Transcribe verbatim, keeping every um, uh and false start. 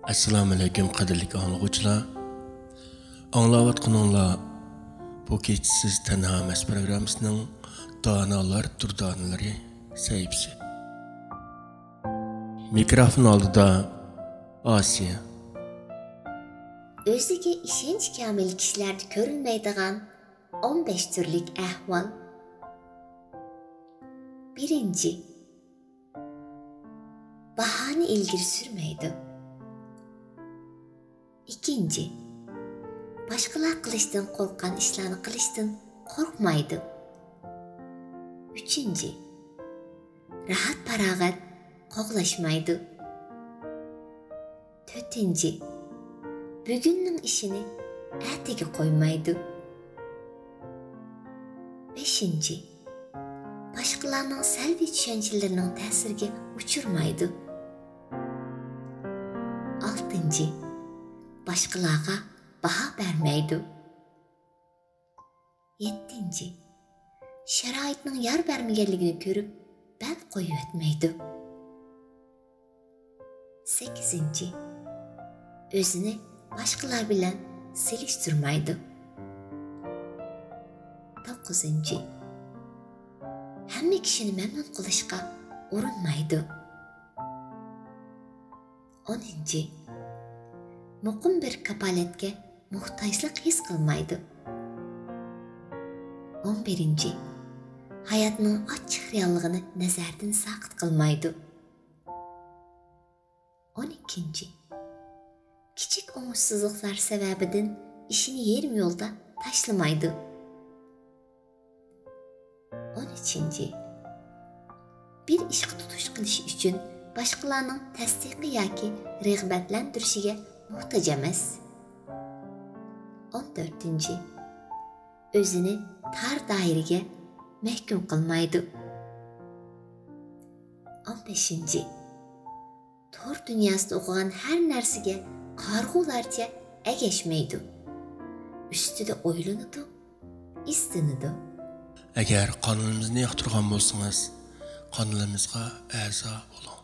ئەسسالامۇئەلەيكۇم، قەدىرلىك ئاڭلىغۇچىلار. ئاڭلاۋاتقىنىڭلار بۇ كېچىسىز تەنھا ئەمەس پروگراممىسىنىڭ دانالار دۇردانىلىرى سەھىپىسى. مىكروفون ئالدىدا ئاسىيا. ئۆزىگە ئىشەنچ كامىل كىشىلەردە كۆرۈلمەيدىغان ئون بەش تۈرلۈك ئەھۋال. بىرىنچى، باھانى ئىلگىرى سۈرمەيدۇ. ئىككىنچى، باشقىلار قىلىشتىن قورققان ئىشلارنى قىلىشتىن قورقمايدۇ. ئۈچىنچى، راھەت-پاراغەت قوغلاشمايدۇ. تۆتىنچى، بۈگۈننىڭ ئىشىنى ئەتىگە قويمايدۇ. بەشىنچى، باشقىلارنىڭ سەلبىي چۈشەنچىلىرىنىڭ تەسىرىگە ئۇچرىمايدۇ. ئالتىنچى، باشقىلارغا باھا بەرمەيدۇ. يەتتىنچى، شارائىتنىڭ يار بەرمىگەنلىكىنى كۆرۈپ، بەل قويۇۋەتمەيدۇ. سەككىزىنچى، ئۆزىنى باشقىلار بىلەن سېلىشتۇرمايدۇ. توققۇزىنچى، ھەممە كىشىنى مەمنۇن قىلىشقا ئۇرۇنمايدۇ. ئونىنچى، مۇقىم بىر كاپالەتكە موھتاجلىق ھېس قىلمايدۇ. ئون بىرىنچى، ھاياتنىڭ ئاچچىق رېئاللىقىنى نەزەردىن ساقىت قىلمايدۇ. ئون ئىككىنچى، كىچىك ئوڭۇشسىزلىقلار سەۋەبىدىن ئىشىنى يېرىم يولدا تاشلىمايدۇ. ئون ئۈچىنچى، بىر ئىشقا تۇتۇش قىلىش ئۈچۈن باشقىلارنىڭ تەستىقى ياكى رىغبەتلەندۈرۈشىگە موھتاج ئەمەس. ئون تۆتىنچى، ئۆزىنى تار دائىرىگە مەھكۇم قىلمايدۇ. ئون بەشىنچى، تور دۇنياسىدا ئوقۇغان ھەر نەرسىگە قارىغۇلارچە ئەگەشمەيدۇ. ئۈستىدە ئويلىنىدۇ، ئىزدىنىدۇ. ئەگەر قانىلىمىزنى ياقتۇرغان بولسىڭىز، قانىلىمىزغا ئەزا بولۇڭ.